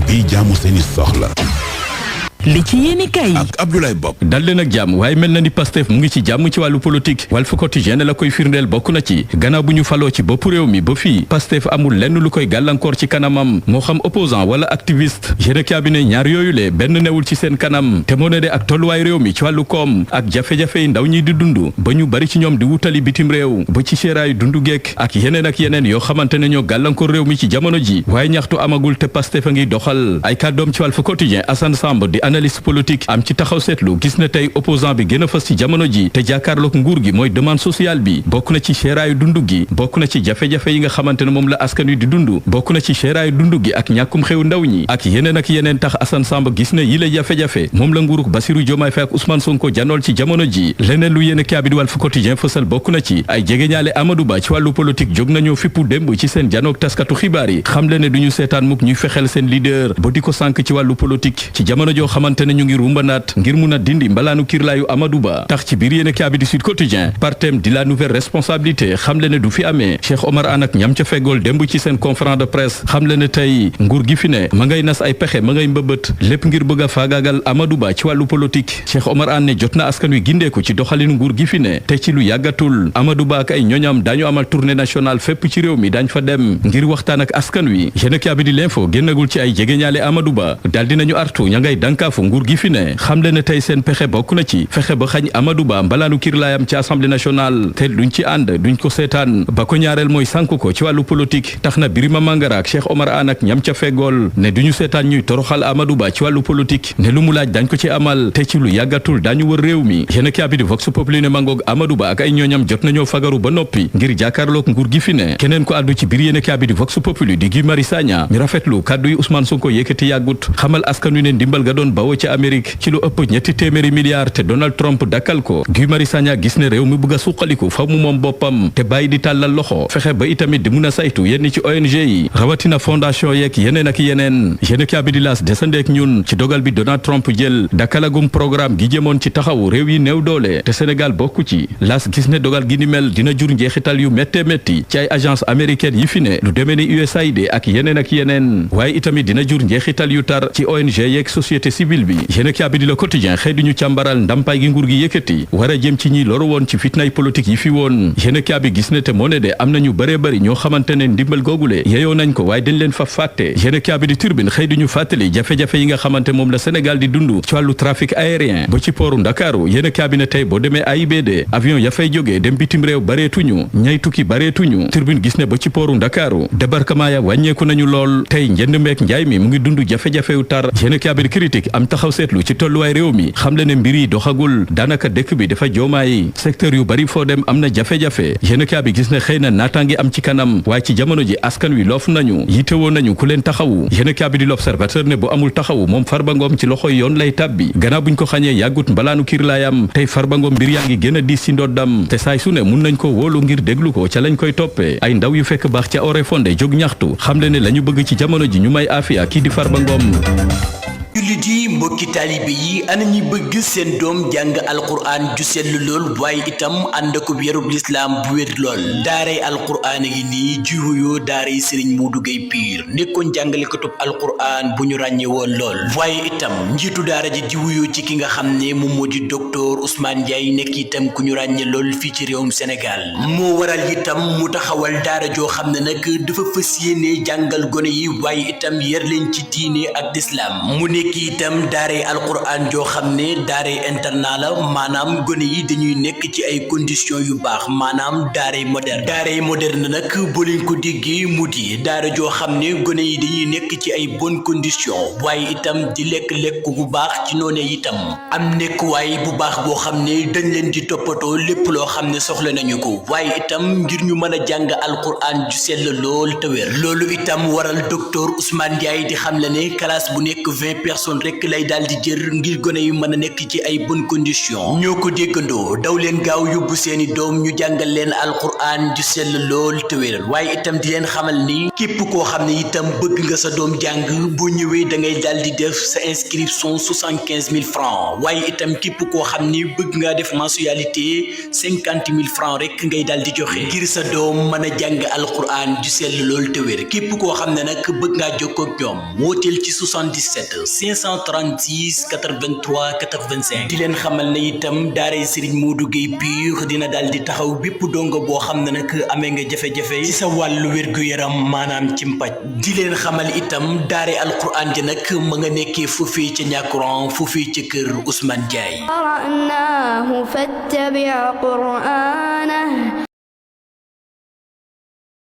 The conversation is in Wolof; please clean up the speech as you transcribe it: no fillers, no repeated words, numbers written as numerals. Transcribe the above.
bi jaamu seeni soxla. li ci yéeni kay ak Abdoulaye Bob dal leen ak jàmm waaye mel na ni Pastef mu ngi ci jàmm ci wàllu politique Walf Quotidien la koy firndeel bokk na ci gannaaw bu ñu faloo ci bopp réew mi ba fii Pastef amul lenn lu koy gàllankoor ci kanamam moo xam opposant wala activiste yéene cabinet ñaar yooyu le benn newul ci seen kanam te moo ne de ak tolluwaay réew mi ci wàllu koom ak jafe-jafe yi ndaw ñi di dund ba ñu bari ci ñoom di wutali bitim réew ba ci séeraayu dundu geek ak yeneen yoo xamante ne ñoo gàllankoor réew mi ci jamono ji waaye ñaxtu amagul te Pastef a ngi doxal ay kàddoom ci Walf Quotidien Assane Samb di analyste politique am ci taxaw seetlu gis na tey opposant bi gën a fës ci jamono ji te jàkkaarloog nguur gi mooy demande sociale bi bokk na ci seeraayu dundu gi bokk na ci jafe-jafe yi nga xamante ne moom la askan wi di dund bokk na ci seeraayu dundu gi ak ñàkkum xew ndaw ñi ak yeneen tax Assane Samb gis na yile jafe-jafe moom la nguurug Bassirou Diomaye Faye ak Ousmane Sonko janool ci jamono ji leneen lu yéene kaabi di Walf Quotidien fësal bokk na ci ay jegeñaale Amadou Ba ci wàllu politique jóg nañoo fippu démb ci seen janoog taskatu xibaar yi xam le ne duñu seetaan mukk ñuy fexeel seen leader ba di ko sànk ci wàllu politique ci jamono joo xamante ne ñu ngi rumbanaat ngir mun a dindi mbalaanu kirlaayu Amadou Ba tax ci biir yéene kaabi di Sud Quotidien partem di la nouvelle responsabilité xam le ne du fi amee Cheikh Omar Anne ak ñam ca feggool démb ci seen conférence de presse xam le ne tey nguur gi fi ne ma ngay nas ay pexe ma ngay mbëbët lépp ngir bëgg a faagaagal Amadou Ba ci wàllu politique Cheikh Omar Anne ne jot na askan wi gindeeku ci doxalin nguur gi fi ne te ci lu yàggatul Amadou Ba ak ay ñoñam daañu amal tournée nationale fépp ci réew mi daañ fa dem ngir waxtaan ak askan wi yéene kaabi di l'info génnagul ci ay jegeñaale Amadou Ba daal dinañu artu ña ngay dànkaafu nguur gi fi ne xam le ne tey seen pexe bokk na ci fexe ba xañ Amadou Ba mbalaanu kirlaayam ci assemblée nationale te duñ ci ànd duñ ko seetaan ba ko ñaareel mooy sànk ko ci wàllu politique tax na Birima Mangara ak Cheikh Omar Anne ak ñam ca feggool ne duñu seetaan ñuy toroxal Amadou Ba ci wàllu politique ne lu mu laaj dañ ko ci amal te ci lu yàggatul dañu wër réew mi yéen kaabi di Vox Populi ne mangoog Amadou Ba ak ay ñooñam jot nañoo fagaru ba noppi ngir jàkkaarloog nguur gi fi ne keneen ko àddu ci biir yéen kaabi di Vox Populi di Guy Marius Sagna mi rafetlu kàddu yi Ousmane Sonko yëkkati yàggut xamal askan wi ne ndimbal ga doon bawoo ca Amérique ci lu ëpp ñetti téeméeri milliards te Donald Trump dakkal ko Guy Marius Sagna gis ne réew mi bëgg a suqaliku fa mu moom boppam te bàyyi di tàllal loxo fexe ba itamit di mun a saytu yenn ci ONG yi rawatina fondation yeeg yeneen ak yeneen yéen kaabi di L'As desandeek ñun ci dogal bi Donald Trump jël dakkalagum programme gi jëmoon ci taxawu réew yi néew doole te Sénégal bokku ci L'As gis ne dogal gi ni mel dina jur njeexital yu méttee métti ci ay agence américaine yi fi ne lu demee ni USAID ak yeneen waaye itamit dina jur njeexital yu tar ci ONG yeeg société civile bi yéen kaabi di Le Quotidien xëy duñu càmbaral ndampaay gi nguur gi yëkkati war a jëm ci ñi loru woon ci fitnay politique yi fi woon yéen kaabi gis ne te moo ne de am nañu bëree bëri ñoo xamante ne ndimbal googule yeyoo nañ ko waaye dañ leen fa fàtte yéen kaabi di Tribune xëy duñu fàttali jafe-jafe yi nga xamante moom la Sénégal di dund ci wàllu trafic aérien ba ci pooru Ndakaaru yéen kaabi ne tey boo demee AIBD avion ya fay jógee dem bitim réew bareetuñu ñay tukki bareetuñu Tribune gis ne ba ci pooru Ndakaaru débarquement ya wàññeeku nañu lool tey njënd meek njaay mi mu ngi dund jafe-jafe yu tar yéen kaabi di Critique am taxaw seetlu ci tolluwaay réew mi xam le ne mbir yi doxagul daanaka dëkk bi dafa joomaay secteur yu bari foo dem am na jafe-jafe yéen kaabi gis ne xëy na naataangi am ci kanam waaye ci jamono ji askan wi loof nañu yitewoo nañu ku leen taxawu yéen kaabi di L'Observateur ne bu amul taxawu moom Farba Ngom ci loxoy yoon lay tàbbi gannaaw buñ ko xañee yàggut mbalaanu kirlaayam tey Farba Ngom mbir yaa ngi gën a diis ci ndoddam te saay su ne mun nañ ko wóolu ngir déglu ko ca lañ koy toppee ay ndaw yu fekk baax ca Oréfondé jóg ñaxtu xam le ne la ñu bëgg ci jamono ji ñu may aafiya kii di Farba Ngom jullit yi mbokki taalibe yi ana ñi bëgg seen doom jàng alquraan ju sell lool waaye itam ànd ak yarub lislaam bu wér lool daaray alquraan yi nii ji wuyoo daaray Serigne Modou Gueye Pire nekkoon jàngalekatub alquraan bu ñu ràññee woon lool waaye itam njiitu daara ji wuyoo ci ki nga xam ne moom moo di docteur Ousmane Ndiaye nekk itam ku ñu ràññee lool fii ci réewum Sénégal moo waral itam mu taxawal daara joo xam ne nag dafa fas yéene jàngal gone yi waaye itam yar leen ci diine ak lislaam mu nekk ki itam daaray alquran joo xam ne daaray internat la maanaam gone yi dañuy nekk ci ay conditions yu baax maanaam daaray moderne nag boo leen ko déggee mu di daara joo xam ne gone yi dañuy nekk ci ay bonnes conditions waaye itam di lekk bu baax ci noone itam am nekkuwaay bu baax boo xam ne dañ leen di toppatoo lépp loo xam ne soxla nañu ko waaye itam ngir ñu mën a jàng alquran ju sell lool te wér loolu itam waral docteur Ousmane Ndiaye di xam le ne classe bu nekk 20 personnes personnes rek lay daal di jër ngir gone yu mën a nekk ci ay bonnes conditions. ñoo ko déggandoo daw leen gaaw yóbbu seeni doom ñu jàngal leen alquran ju sell lool te wéral waaye itam di leen xamal ni képp koo xam ne itam bëgg nga sa doom jàng boo ñëwee da ngay daal di def sa inscription 75 000 francs waaye itam képp koo xam ni bëgg ngaa def mensualité 50 000 francs rek ngay daal di joxe ngir sa doom mën a jàng alquran ju sell lool te wér képp koo xam ne nag bëgg ngaa jokkoo ak ñoom wooteel ci 77 536 83 85 di leen xamal ne itam daaray Serigne Modou Gueye Pire dina daal di taxaw bépp dongo boo xam ne nag amee nga jafe-jafe ci sa wàllu wér-gu-yaram maanaam ci mpaj di leen xamal itam daare alquran ji nag ma nga nekkee foofii ca ñàkkuran foofii ca kër Ousmane Ndiaye.